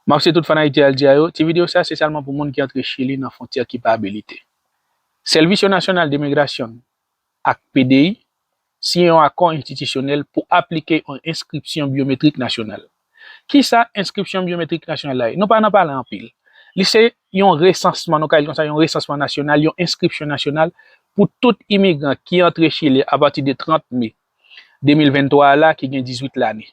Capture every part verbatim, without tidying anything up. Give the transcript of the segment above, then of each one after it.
M ap salye tout fan Ayiti Al Dia yo. Ti videyo sa se sèlman pou moun ki antre Chili nan fwontyè ki pa abilite. Sèvis yo Nasyonal de Migrasyon ak P D I siyen yon akò enstitisyonèl pou aplike yon enskripsyon byometrik nasyonal. Kisa enskripsyon byometrik nasyonal la ye? Nou pa nan pale anpil. Li se yon resansman, nou ka di l konsa, yon resansman nasyonal, yon enskripsyon nasyonal pou tout imigran ki antre Chili apati de trant me de mil venntwa a la ki gen dizuit lane,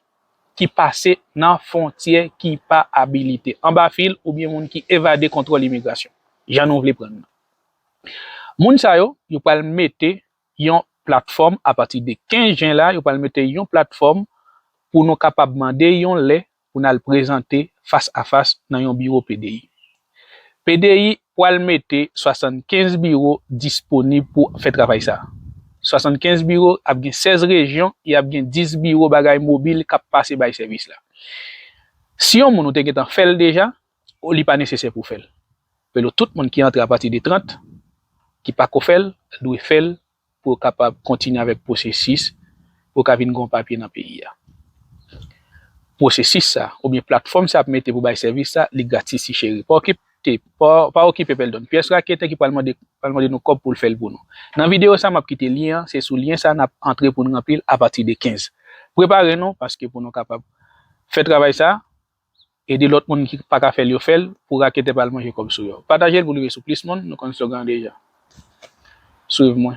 ki pase nan fwontyè ki pa abilite, anba fil oubyen moun ki evade kontwòl imigrasyon, jan nou vle pran l nan. Moun sa yo, yo pral mete yon platfòm apati de kenz jen la, yo pral mete yon platfòm pou nou kapab mande yon lè pou n al prezante fas a fas nan yon biwo P D I. P D I pral mete swasannkenz biwo disponib pou fè travay sa. Swasannkenz biwo, ap gen sèz rejyon, e ap gen dis biwo bagay mobil k ap pase bay sèvis la. Si yon moun ou te gentan fè l deja, li pa nesesè pou w fè l. Pelo tout moun ki antre apati de trant, ki pako fè l, dwe fè l pou yo kapab kontinye avèk pwosesis, pou yo ka vin gen yon papye nan peyi a. Pwosesis sa, oubyen platfòm sa ap mete pou bay sèvis sa, li gratis, ti cheri. Pa okipe, pa, pa okipe, pèdon. Pyès raketè ki pral mande, pral mande nou kòb pou l fè l pou nou. Nan videyo sa, m ap kite lyen an, se sou lyen sa n ap antre pou n ranpli l apati de kenz. Prepare nou, paske pou nou kapab fè travay sa, ede lòt moun ki pa ka fè l yo fè l, pou raketè pa al manje kòb sou yo. Pataje l pou l rive sou plis moun, nou konn slogan an deja. Swiv mwen.